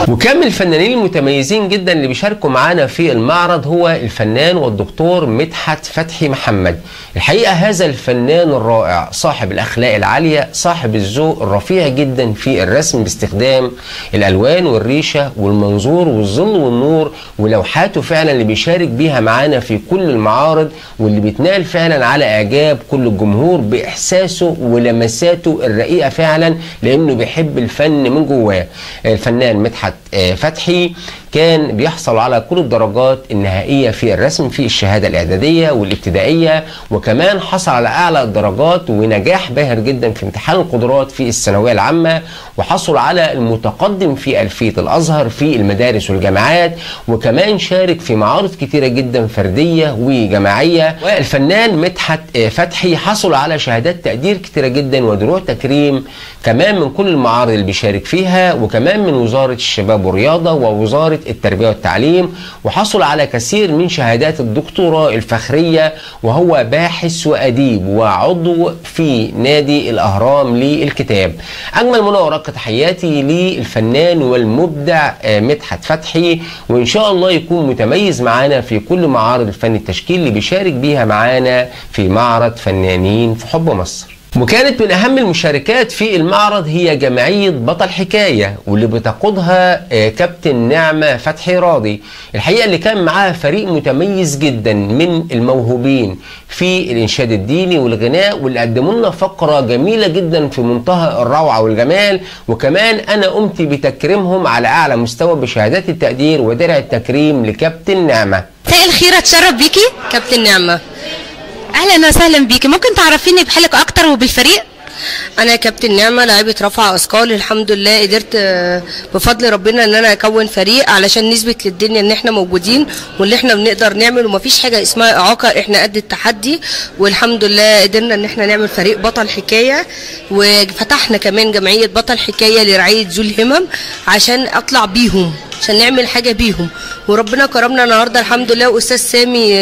Speaker 2: وكان من الفنانين المتميزين جدا اللي بيشاركوا معانا في المعرض هو الفنان والدكتور مدحت فتحي محمد. الحقيقة هذا الفنان الرائع صاحب الأخلاق العالية، صاحب الذوق الرفيع جدا في الرسم باستخدام الألوان والريشة والمنظور والظل والنور، ولوحاته فعلا اللي بيشارك بيها معانا في كل المعارض واللي بيتنال فعلا على إعجاب كل الجمهور بإحساسه ولمساته الرقيقة فعلا، لأنه بيحب الفن من جواه. الفنان مدحت فتحي كان بيحصل على كل الدرجات النهائية في الرسم في الشهادة الإعدادية والابتدائية، وكمان حصل على أعلى الدرجات ونجاح باهر جدا في امتحان القدرات في الثانوية العامة، وحصل على المتقدم في ألفية الأزهر في المدارس والجامعات، وكمان شارك في معارض كتيرة جدا فردية وجماعية. والفنان مدحت فتحي حصل على شهادات تقدير كتيرة جدا ودروع تكريم كمان من كل المعارض اللي بيشارك فيها، وكمان من وزارة الشباب والرياضة ووزارة التربية والتعليم، وحصل على كثير من شهادات الدكتوراه الفخرية، وهو باحث وأديب وعضو في نادي الأهرام للكتاب. أجمل منى تحياتي للفنان والمبدع مدحت فتحي، وإن شاء الله يكون متميز معانا في كل معارض الفن التشكيل اللي بيشارك بيها معانا في معرض فنانين في حب مصر. وكانت من أهم المشاركات في المعرض هي جمعية بطل حكاية، واللي بتقودها كابتن نعمة فتحي راضي. الحقيقة اللي كان معاها فريق متميز جدا من الموهوبين في الإنشاد الديني والغناء، واللي قدموا لنا فقرة جميلة جدا في منتهى الروعة والجمال، وكمان أنا قمت بتكريمهم على أعلى مستوى بشهادات التقدير ودرع التكريم لكابتن نعمة.
Speaker 13: مساء الخير، أتشرف بيكي
Speaker 21: كابتن نعمة.
Speaker 13: اهلا وسهلا بيكي، ممكن تعرفيني بحالك اكتر وبالفريق؟
Speaker 21: انا كابتن نعمه، لاعيبه رفع اثقال. الحمد لله قدرت بفضل ربنا ان انا اكون فريق علشان نثبت للدنيا ان احنا موجودين واللي احنا بنقدر نعمل، ومفيش حاجة اسمها اعاقه، احنا قد التحدي. والحمد لله قدرنا ان احنا نعمل فريق بطل حكاية، وفتحنا كمان جمعية بطل حكاية لرعاية ذو الهمم عشان اطلع بيهم، عشان نعمل حاجة بيهم. وربنا كرمنا النهارده الحمد لله، واستاذ سامي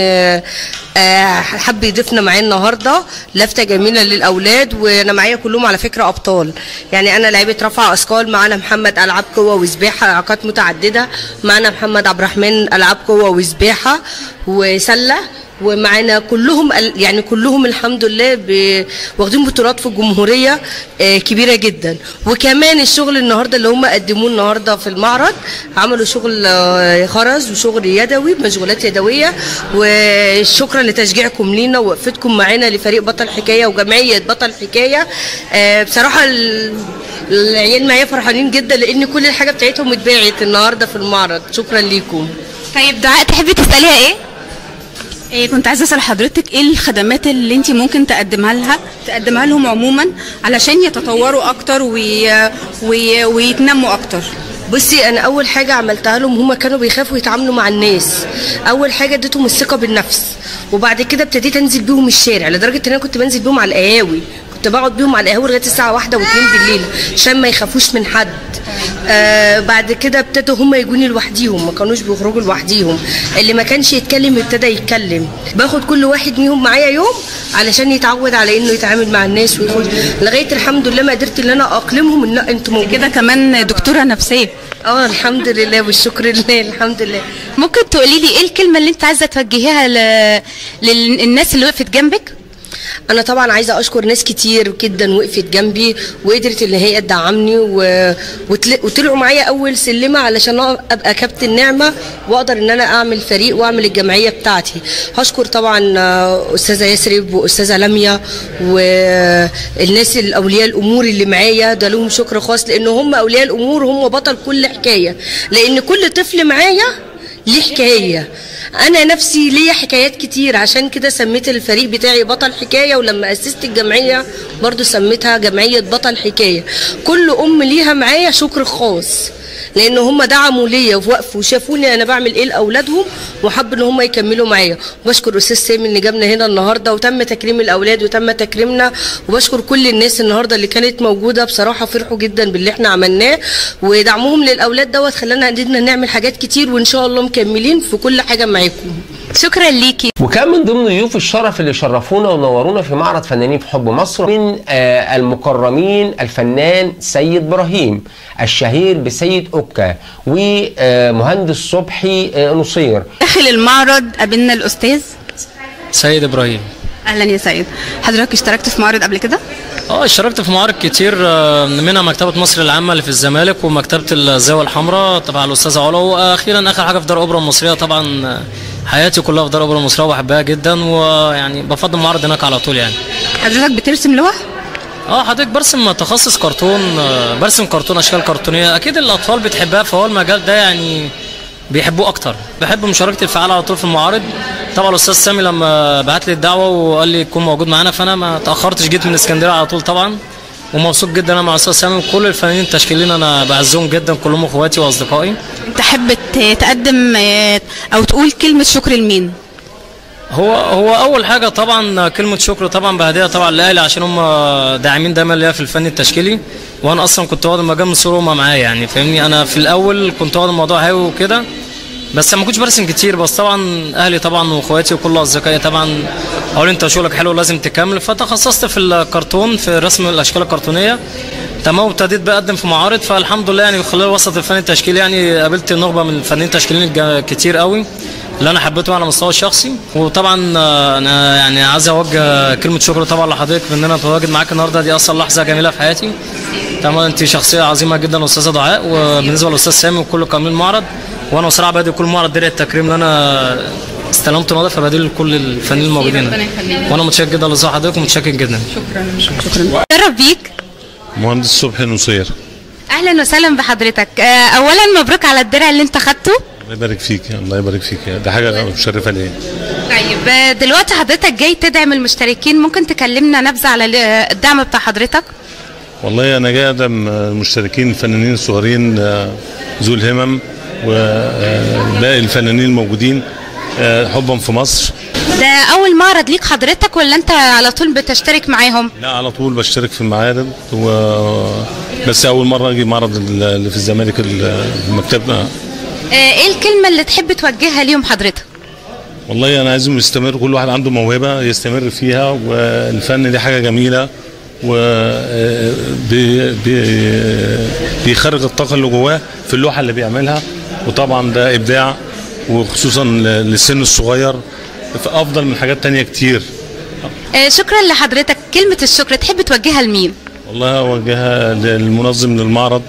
Speaker 21: حب يضيفنا معاه النهارده لفته جميلة للاولاد، وانا معايا كلهم على فكرة ابطال. يعني انا لعيبة رفع اثقال، معانا محمد العاب قوة وسباحه اعاقات متعددة، معانا محمد عبد الرحمن العاب قوة وسباحه وسله، ومعانا كلهم يعني كلهم الحمد لله واخدين بطولات في الجمهورية كبيرة جدا. وكمان الشغل النهارده اللي هم قدموه النهارده في المعرض، عملوا شغل خرز وشغل يدوي، مشغولات يدوية. وشكرا لتشجيعكم لينا ووقفتكم معانا لفريق بطل حكاية وجمعية بطل حكاية. بصراحة العيال معايا فرحانين جدا لان كل الحاجة بتاعتهم اتباعت النهارده في المعرض. شكرا ليكم.
Speaker 13: طيب دعاء، تحبي تساليها ايه؟
Speaker 3: كنت عايزه اسال حضرتك ايه الخدمات اللي انت ممكن تقدمها لهم عموما علشان يتطوروا اكتر ويتنموا اكتر؟
Speaker 21: بصي، انا اول حاجة عملتها لهم، هما كانوا بيخافوا يتعاملوا مع الناس. اول حاجة اديتهم الثقة بالنفس، وبعد كده ابتديت انزل بيهم الشارع، لدرجة ان انا كنت بنزل بيهم على القهاوي، كنت بقعد بيهم على القهاوي لغاية الساعة 1 و2 بالليل عشان ما يخافوش من حد. بعد كده ابتدوا هم يجوني لوحديهم، ما كانوش بيخرجوا لوحديهم. اللي ما كانش يتكلم ابتدى يتكلم. باخد كل واحد منهم معايا يوم علشان يتعود على انه يتعامل مع الناس ويخش، لغاية الحمد لله ما قدرت ان انا اقلمهم ان انتوا موجودين
Speaker 3: كده. كمان دكتورة نفسية.
Speaker 21: الحمد لله والشكر لله، الحمد لله.
Speaker 13: ممكن تقولي لي ايه الكلمة اللي انت عايزه توجهيها للناس اللي وقفت جنبك؟
Speaker 21: انا طبعا عايزه اشكر ناس كتير جدا وقفت جنبي وقدرت ان هي تدعمني وطلعوا معايا اول سلمه علشان ابقى كابتن نعمه واقدر ان انا اعمل فريق واعمل الجمعية بتاعتي. هشكر طبعا استاذه يسرب واستاذه لميا والناس الاولياء الامور اللي معايا، ده لهم شكر خاص لان هم اولياء الامور، هم بطل كل حكاية، لان كل طفل معايا ليه حكاية. انا نفسي ليا حكايات كتير، عشان كده سميت الفريق بتاعي بطل حكاية، ولما اسست الجمعية برضو سميتها جمعية بطل حكاية. كل ام ليها معايا شكر خاص لان هم دعموا ليا ووقفوا وشافوني انا بعمل ايه لاولادهم وحبوا ان هم يكملوا معايا. وبشكر استاذ سامي اللي جابنا هنا النهارده وتم تكريم الاولاد وتم تكريمنا، وبشكر كل الناس النهارده اللي كانت موجودة، بصراحة فرحوا جدا باللي احنا عملناه، ودعمهم للاولاد دوت خلانا قدرنا نعمل حاجات كتير، وان شاء الله مكملين في كل حاجة معاكم.
Speaker 13: شكرا ليكي.
Speaker 2: وكان من ضمن ضيوف الشرف اللي شرفونا ونورونا في معرض فنانين في حب مصر من المكرمين الفنان سيد ابراهيم الشهير بسيد اوكا ومهندس صبحي نصير.
Speaker 3: داخل المعرض قابلنا الاستاذ
Speaker 22: سيد ابراهيم.
Speaker 3: اهلا يا سيد، حضرتك اشتركت في معرض قبل كده؟
Speaker 22: اشتركت في معارض كتير، منها مكتبة مصر العامة اللي في الزمالك، ومكتبة الزاوية الحمراء تبع الأستاذة علا، وأخيرا آخر حاجة في دار أوبرا المصرية. طبعا حياتي كلها في دار أوبرا المصرية وبحبها جدا، ويعني بفضل معرض هناك على طول. يعني
Speaker 3: حضرتك بترسم لوح؟
Speaker 22: حضرتك برسم تخصص كرتون، برسم كرتون، أشكال كرتونية، أكيد الأطفال بتحبها، فهو المجال ده يعني بيحبوه اكتر. بحب مشاركتي الفعالة على طول في المعارض. طبعا الاستاذ سامي لما بعت لي الدعوة وقال لي تكون موجود معانا، فانا ما تاخرتش، جيت من اسكندرية على طول طبعا، ومبسوط جدا انا مع الاستاذ سامي وكل الفنانين التشكيليين، انا بعزهم جدا، كلهم اخواتي واصدقائي.
Speaker 3: تحب تقدم او تقول كلمة شكر لمين؟
Speaker 22: هو اول حاجة طبعا كلمة شكر طبعا بهديها طبعا لاهلي، عشان هم داعمين دايما ليا في الفن التشكيلي، وانا اصلا كنت واخد المجال من صغري وهم معايا يعني، فاهمني. انا في الاول كنت واخد الموضوع هاوي وكده، بس ما كنتش برسم كتير، بس طبعا اهلي طبعا واخواتي وكل اصدقائي طبعا قالوا انت شغلك حلو لازم تكمل، فتخصصت في الكرتون، في رسم الاشكال الكرتونيه، تمام، وابتديت بقدم في معارض، فالحمد لله يعني خلال وسط الفن التشكيلي يعني قابلت نخبة من الفنانين التشكيليين كتير قوي اللي انا حبيته على المستوى الشخصي. وطبعا انا يعني عايز اوجه كلمة شكر طبعا لحضرتك بان انا اتواجد معاك النهارده، دي اصلا لحظة جميلة في حياتي. طبعا انت شخصية عظيمة جدا استاذه دعاء، وبالنسبة للاستاذ سامي وكل قائمين المعرض، وانا بصراحة بادئ كل معرض درع التكريم اللي انا استلمته النهارده، فبادئ لكل الفنانين الموجودين، وانا متشكر جدا لزي حضرتك ومتشكر جدا.
Speaker 3: شكرا شكرا. شرف بيك
Speaker 19: مهندس صبحي نصير.
Speaker 13: اهلا وسهلا بحضرتك. اولا مبروك على الدرع اللي انت خدته.
Speaker 19: الله يبارك فيك. الله يبارك فيك، ده حاجة مشرفة ليا.
Speaker 13: طيب دلوقتي حضرتك جاي تدعم المشتركين، ممكن تكلمنا نبذه على الدعم بتاع حضرتك؟
Speaker 19: والله انا جاي ادعم المشتركين الفنانين الصغيرين ذو الهمم وباقي الفنانين الموجودين حبا في مصر.
Speaker 13: ده اول معرض ليك حضرتك ولا انت على طول بتشترك معاهم؟
Speaker 19: لا على طول بشترك في المعارض بس اول مرة اجي معرض اللي في الزمالك المكتب.
Speaker 13: ايه الكلمة اللي تحب توجهها ليهم حضرتك؟
Speaker 19: والله انا عايزهم يستمر، كل واحد عنده موهبة يستمر فيها، والفن دي حاجة جميلة و بيخرج الطاقة اللي جواه في اللوحة اللي بيعملها، وطبعا ده ابداع، وخصوصا للسن الصغير افضل من حاجات تانية كتير.
Speaker 13: شكرا لحضرتك. كلمة الشكر تحب توجهها لمين؟
Speaker 19: والله اوجهها للمنظم للمعرض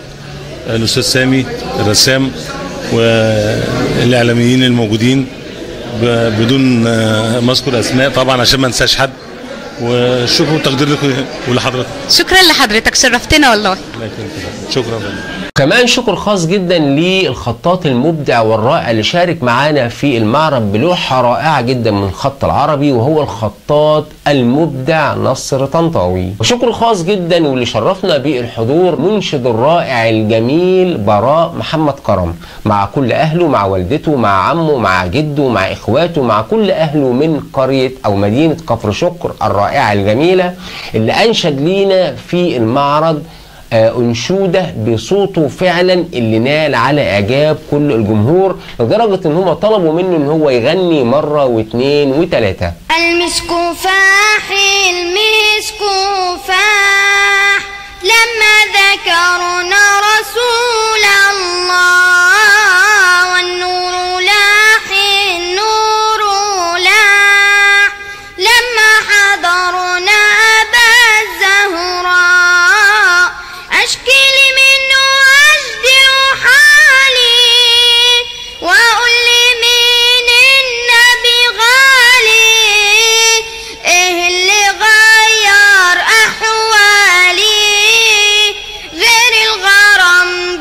Speaker 19: الاستاذ سامي الرسام والاعلاميين الموجودين بدون ما اذكر اسماء طبعا عشان ما انساش حد، والشكر والتقدير لكم ولحضرتك.
Speaker 13: شكرا لحضرتك، شرفتنا والله.
Speaker 19: شكرا.
Speaker 2: كمان شكر خاص جدا للخطاط المبدع والرائع اللي شارك معانا في المعرض بلوحة رائعة جدا من خط العربي، وهو الخطاط المبدع نصر طنطاوي. وشكر خاص جدا واللي شرفنا بالحضور منشد الرائع الجميل براء محمد كرم، مع كل أهله، مع والدته، مع عمه، مع جده، مع إخواته، مع كل أهله من قرية أو مدينة كفر شكر الرائعة الجميلة، اللي أنشد لينا في المعرض أنشودة بصوته فعلا اللي نال على إعجاب كل الجمهور، لدرجة إن هم طلبوا منه إن هو يغني مرة واثنين وثلاثة.
Speaker 1: المسك فاح المسك فاح لما ذكرنا رسول الله، والنور لاح النور لاح لما حضرنا أبا الزهراء، أشكي منه أجدي وحالي وأقول لمين النبي غالي، إيه اللي غير أحوالي غير الغرام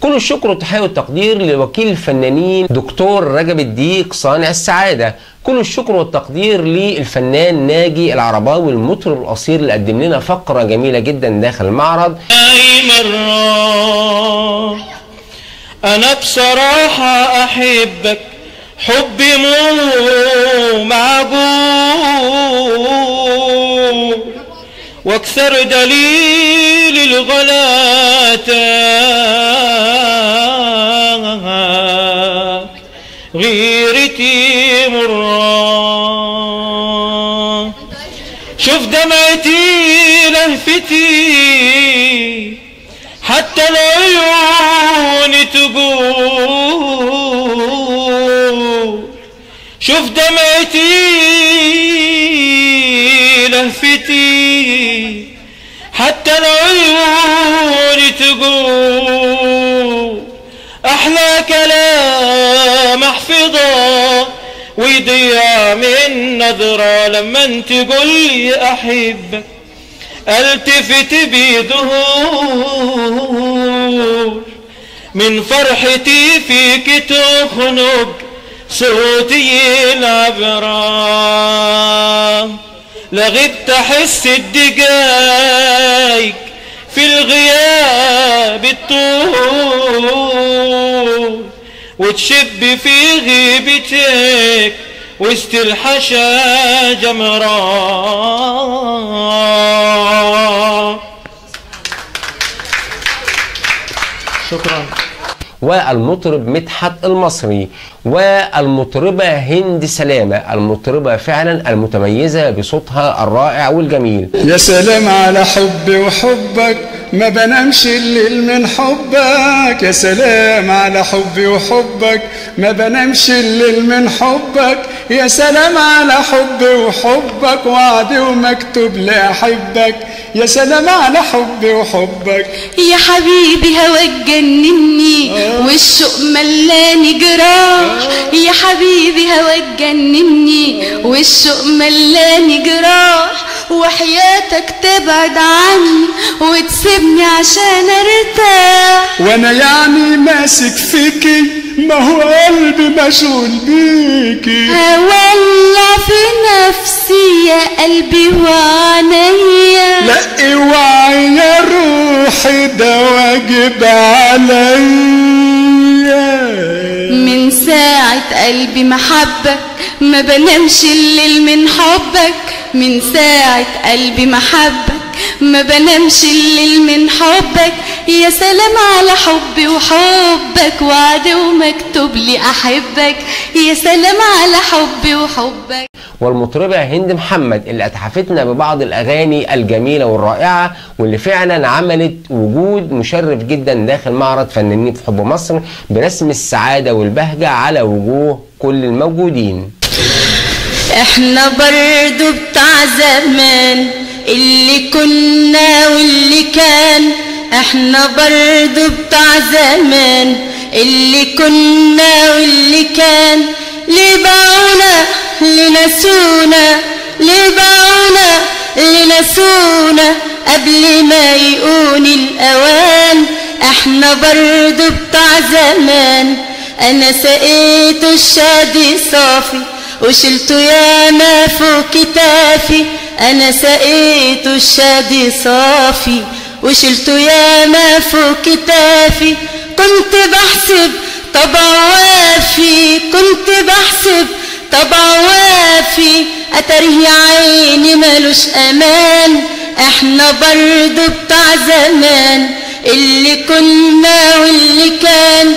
Speaker 2: كل الشكر والتحية والتقدير لوكيل الفنانين دكتور رجب الديك صانع السعادة. كل الشكر والتقدير للفنان ناجي العرباوي المطرب الأصيل اللي قدم لنا فقرة جميلة جدا داخل المعرض.
Speaker 4: أي مرة أنا بصراحة أحبك، حبي مو معقول، واكثر دليل الغلاتة غيرتي مرة. شوف دمعتي لهفتي حتى العيون تقول، شوف دمعتي لهفتي حتى العيون تقول، أحلى كلام أحفظه ويضيع من نظرة لما انت تقول لي أحبك، التفت بدهور من فرحتي فيك تخنق صوتي العبرة، لغبت أحس الدقايق في الغياب الطول، وتشب في غيبتك وسط الحشا جمرة.
Speaker 2: شكرا. والمطرب مدحت المصري والمطربة هند سلامة، المطربة فعلا المتميزة بصوتها الرائع والجميل.
Speaker 5: يا سلام على حبي وحبك، ما بنامش الليل من حبك. يا سلام على حبي وحبك، ما بنامش الليل من حبك. يا سلام على حبي وحبك، وعدي ومكتوب لأحبك. يا سلام على حبي وحبك.
Speaker 3: يا حبيبي هواك جنني والشوق ملاني جراح. يا حبيبي هواك جنني والشوق ملاني جراح، وحياتك تبعد عني وتسيبني عشان ارتاح.
Speaker 5: وانا يعني ماسك فيكي، ما هو قلبي مشغول بيكي.
Speaker 3: هولع في نفسي يا قلبي وعنيا،
Speaker 5: لا اوعي يا روحي ده واجب عليا.
Speaker 3: من ساعة قلبي محبك ما بنامش الليل من حبك. من ساعة قلبي محبك ما بنامش الليل من حبك. يا سلام على حبي وحبك، وعد ومكتوب لي أحبك. يا سلام على حبي وحبك.
Speaker 2: والمطربة هند محمد اللي أتحفتنا ببعض الأغاني الجميلة والرائعة، واللي فعلا عملت وجود مشرف جدا داخل معرض فنانين في حب مصر برسم السعادة والبهجة على وجوه كل الموجودين.
Speaker 3: احنا برضو بتاع زمان، اللي كنا واللي كان. احنا برضو بتاع زمان، اللي كنا واللي كان. ليه باعونا لنسونا، ليه باعونا لنسونا قبل ما يقون الأوان. احنا برضو بتاع زمان، انا سقيت الشادي صافي وشلته ياما فوق كتافي. انا سقيت الشادي صافي وشلته ياما فوق كتافي. كنت بحسب طبع وافي، كنت بحسب طبع وافي، اتاريه يا عيني مالوش امان. احنا برضو بتاع زمان، اللي كنا واللي كان.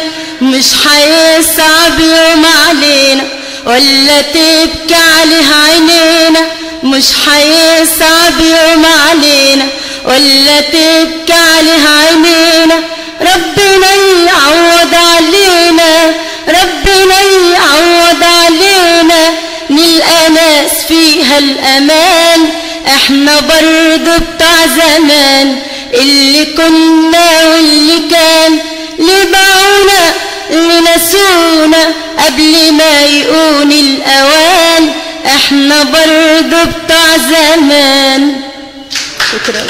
Speaker 3: مش هيصعب يوم علينا ولا تبكي عليه عينينا. مش هيصعب يوم علينا ولا تبكي عليه عينينا. ربنا يعوض علينا، ربنا يعوض علينا، نلقى ناس فيها الأمان. احنا برضو بتاع زمان، اللي كنا واللي كان. ليه باعونا لنسونا قبل ما يقون الأوان. احنا برضو بتاع زمان. شكرا.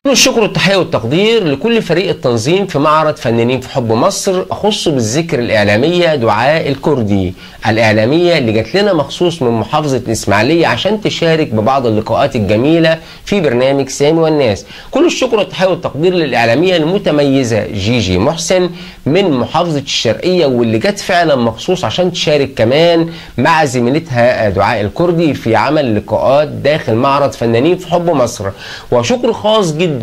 Speaker 2: كل الشكر والتحية والتقدير لكل فريق التنظيم في معرض فنانين في حب مصر، أخص بالذكر الإعلامية دعاء الكردي، الإعلامية اللي جات لنا مخصوص من محافظة الإسماعيلية عشان تشارك ببعض اللقاءات الجميلة في برنامج سامي والناس. كل الشكر والتحية والتقدير للإعلامية المتميزة جيجي محسن من محافظة الشرقية، واللي جت فعلا مخصوص عشان تشارك كمان مع زميلتها دعاء الكردي في عمل لقاءات داخل معرض فنانين في حب مصر. وشكر خاص جدا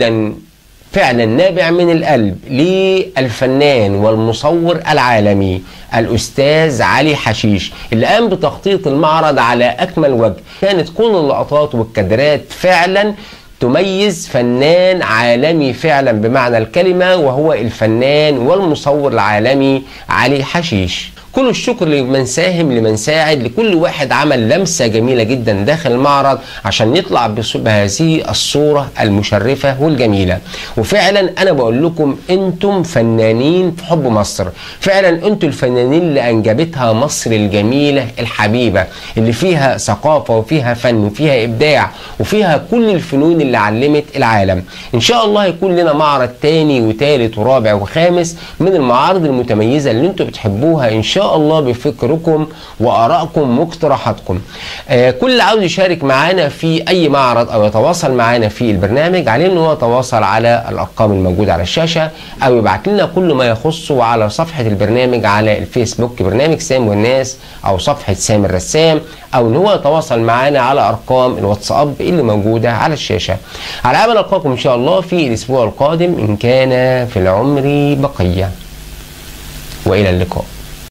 Speaker 2: فعلا نابع من القلب للفنان والمصور العالمي الأستاذ علي حشيش، اللي قام بتخطيط المعرض على أكمل وجه. كانت كل اللقطات والكادرات فعلا تميز فنان عالمي فعلا بمعنى الكلمة، وهو الفنان والمصور العالمي علي حشيش. كل الشكر لمن ساهم، لمن ساعد، لكل واحد عمل لمسة جميلة جدا داخل المعرض عشان نطلع بهذه الصورة المشرفة والجميلة. وفعلا أنا بقول لكم أنتم فنانين في حب مصر، فعلا أنتم الفنانين اللي أنجبتها مصر الجميلة الحبيبة، اللي فيها ثقافة وفيها فن وفيها إبداع وفيها كل الفنون اللي علمت العالم. إن شاء الله يكون لنا معرض تاني وتالت ورابع وخامس من المعارض المتميزة اللي أنتم بتحبوها إن شاء الله بفكركم وآرائكم واقتراحاتكم. كل اللي عاوز يشارك معانا في أي معرض أو يتواصل معانا في البرنامج عليه إن هو يتواصل على الأرقام الموجودة على الشاشة، أو يبعت لنا كل ما يخصه على صفحة البرنامج على الفيسبوك برنامج سامي والناس، أو صفحة سامي الرسام، أو إن هو يتواصل معانا على أرقام الواتساب اللي موجودة على الشاشة. على أمل ألقاكم إن شاء الله في الأسبوع القادم إن كان في العمر بقية، وإلى اللقاء.